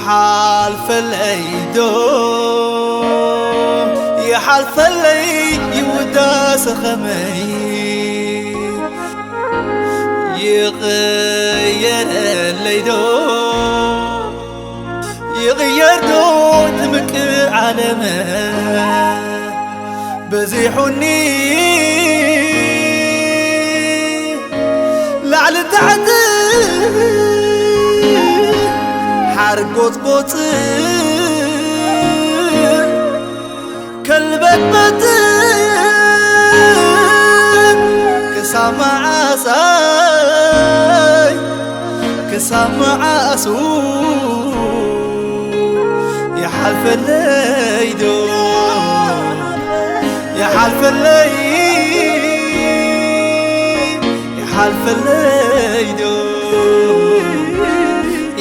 ሓልፈለይ ዶ ይሓልፈለይ ይውዳሰ ኸመይ ይቕየረለይ ዶ ይቕየር ዶ ትምቅር ዓለመ በዚሑኒ ላዕሊ ታሕቲ ሓርጎጽጎጽ ከልበጥበጥ ክሳብ መዓሳይ ክሳብ መዓሱ ይሓልፈለይ ዶ ይሓልፈለይ ይሓልፈለይ ዶ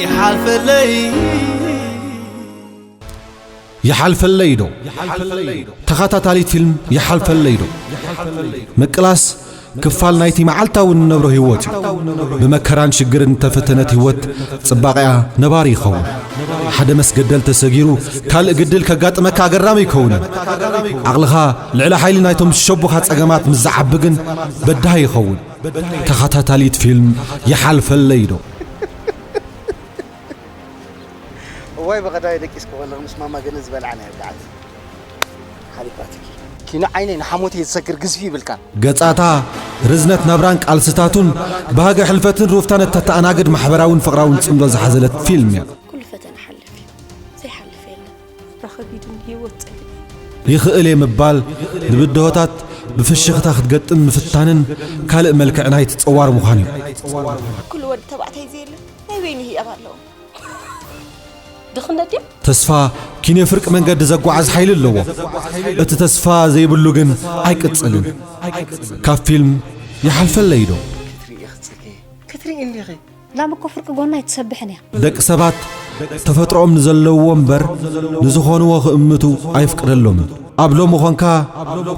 ይሓልፈለይ ይሓልፈለይ ዶ? ተኸታታሊት ፊልም ይሓልፈለይ ዶ? ምቅላስ ክፋል ናይቲ መዓልታዊ እንነብሮ ህይወት እዩ። ብመከራን ሽግርን እተፈተነት ህይወት ጽባቐኣ ነባሪ ይኸውን። ሓደ መስገደል ተሰጊሩ ካልእ ግድል ከጋጥመካ ኣገራሚ ኣይከውንን። ዓቕልኻ ልዕሊ ሓይሊ ናይቶም ዝሸቡኻ ጸገማት ምስ ዝዓቢ ግን በዳሂ ይኸውን። ተኸታታሊት ፊልም ይሓልፈለይ ዶ? እዋይ ብቐዳይ ደቂስኪ ከለኹ ምስ ማማ ገለ ዝበልዓ ናይ ብዓል ሓሊፋትኪ። ኪኖ ዓይነይ ንሓሞተይ ዝሰግር ግዝፊ ይብልካን። ገጻታ ርዝነት ናብራን ቃልስታቱን ባህገ ሕልፈትን ሩፍታን እተተኣናግድ ማሕበራውን ፍቕራውን ጽምዶ ዝሓዘለት ፊልም እያ። ኩሉ ፈተና ሓልፍ እዩ፣ ዘይሓልፍ የለን። ራኸቢድን ህይወት ጸሊእ ይኽእል እየ ምባል ንብድሆታት ብፍሽኽታ ክትገጥም ምፍታንን ካልእ መልክዕ ናይቲ ጸዋር ምዃን እዩ። ኩሉ ወዲ ተባዕታይ ዘየለ ናይ በይኑ ህያብ ኣለዎ። ድኽነት ድያ? ተስፋ ኪንዮ ፍርቂ መንገዲ ዘጓዓዝ ሓይሊ ኣለዎ። እቲ ተስፋ ዘይብሉ ግን ኣይቅጽልን። ካብ ፊልም ይሓልፈለይ ዶ? ክትርኢ እኽጽኪ ክትርኢ እንዲኺ ላም እኮ ፍርቂ ጎና ኣይትሰብሕን እያ። ደቂ ሰባት ተፈጥሮኦም ንዘለውዎ እምበር ንዝኾንዎ ክእምቱ ኣይፍቅደሎምን። ኣብ ሎሚ ኾንካ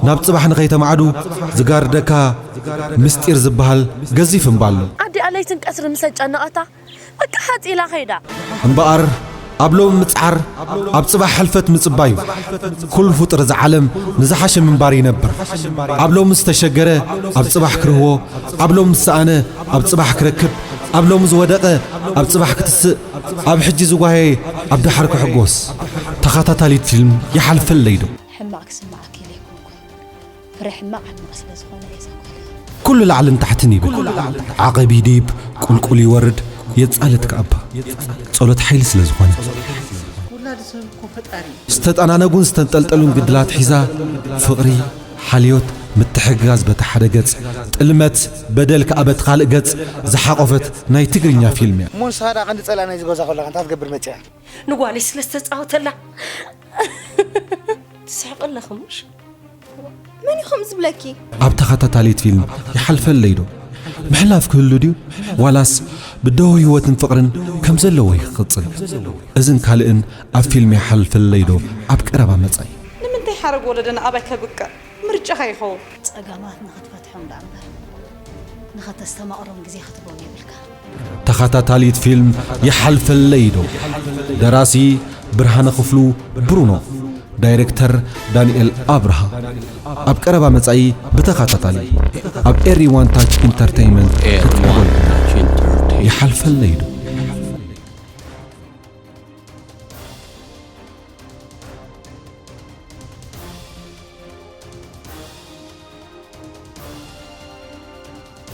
ናብ ጽባሕ ንኸይተማዕዱ ዝጋርደካ ምስጢር ዝበሃል ገዚፍ እምባ ኣሎ። ኣዲኣ ለይትን ቀትርን ምስ ኣጨነቐታ በቃ ሓፂላ ኸይዳ። እምበኣር ኣብ ሎሚ ምጽዓር ኣብ ጽባሕ ሕልፈት ምጽባይ እዩ። ኩሉ ፍጡር እዚ ዓለም ንዝሓሸ ምንባር ይነብር። ኣብ ሎሚ ዝተሸገረ ኣብ ጽባሕ ክርህዎ፣ ኣብ ሎሚ ዝሰኣነ ኣብ ጽባሕ ክረክብ፣ ኣብ ሎሚ ዝወደቐ ኣብ ጽባሕ ክትስእ፣ ኣብ ሕጂ ዝጓየየ ኣብ ደሓር ክሕጎስ። ተኸታታሊት ፊልም ይሓልፈለይ ዶ? ሕማቕ ክስምዓኪ ኢለ ኣይኮንኩን። ፍረ ሕማቕ ሕማቕ ስለ ዝኾነ እየ እዛ ጓል። ኩሉ ላዕልን ታሕትን ይብል። ዓቐብ ይድይብ፣ ቁልቁል ይወርድ፣ የጻልት ከኣባ። ጸሎት ሓይሊ ስለ ዝኾነ። ውላድ ሰብ እኮ ፈጣሪ እዩ። ዝተጠናነጉን ዝተንጠልጠሉን ግድላት ሒዛ ፍቕሪ፣ ሓልዮት፣ ምትሕግጋዝ በቲ ሓደ ገጽ፣ ጥልመት፣ በደል ከኣ በቲ ካልእ ገጽ ዝሓቖፈት ናይ ትግርኛ ፊልም እያ። እሞ ንስኻ ደኣ ክንዲ ጸላእ ናይዚ ገዛ ከለኻ እንታይ ክትገብር መጺኣ? ንጓለይ ስለ ዝተፃወተላ ትስሕቂ ኣለኺ ምሽ? መን እዩ ከምኡ ዝብለኪ? ኣብ ተኸታታሊት ፊልም ይሓልፈለይ ዶ? ምሕላፍ ክህሉ ድዩ? ዋላስ ብድሆ ህይወትን ፍቕርን ከም ዘለዎ እዩ ክቕጽል? እዝን ካልእን ኣብ ፊልም ይሓልፈለይ ዶ ኣብ ቀረባ መጻኢ። ንምንታይ ሓረግ ወለደና ኣባይ ከብቅዕ ምርጫኻ ይኸውን? ጸገማት ንኽትፈትሖም ደኣ እምበር ንኸተስተማቕሮም ግዜ ክትቦም የብልካ። ተኸታታሊት ፊልም ይሓልፈለይ ዶ? ደራሲ ብርሃነ ክፍሉ ብሩኖ፣ ዳይሬክተር ዳንኤል ኣብርሃ። ኣብ ቀረባ መጻኢ ብተኸታታሊ ኣብ ኤሪ ዋን ታች ኢንተርተይመንት ክትቀርበልኩም። ይሓልፈለይ ዶ?